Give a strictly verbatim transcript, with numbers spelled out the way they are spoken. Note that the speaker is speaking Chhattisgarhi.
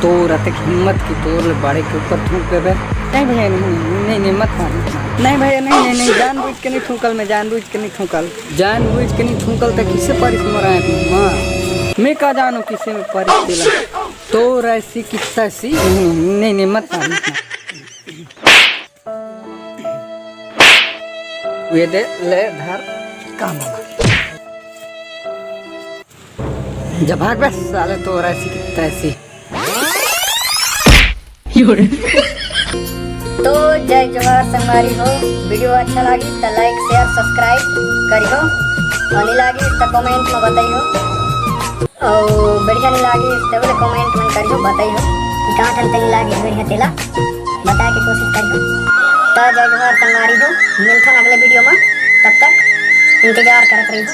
तोर अतेक हिम्मत कि तोर ले बड़े के ऊपर थूक देबे। नहीं भैया, नहीं, नहीं, नहीं, नहीं, मत मार, मत मार। नहीं भैया, नहीं, नहीं, नहीं, जानबूझ के नहीं थूकल मैं, जानबूझ के नहीं थूकल। जानबूझ के नहीं थूकल त किसे परिस मोर आँख में? हाँ। मैं का जानों किसे में परिस तेला। तोर ऐसी कितना सी? नहीं, नहीं, नहीं, मत मार, मत मार। ये दे, ले, धर, काम होगा। जब भाग बे साले, तोर ऐसी कितना ऐसी। तो जय जोहार संगवारी हो, video अच्छा लागिस त like, share, subscribe करिहो, अउ नहीं लागिस त comment में बताइहो, अउ बढ़िया नहीं लागिस त बोले comment में करिहो, बताइहो कि कहाँ ठन तनी लागिस बढ़िया, तेला बताए के कोशिश करिहो। त जय जोहार संगवारी हो, मिलथन अगले video में, तब तक इंतजार करत रहिहो।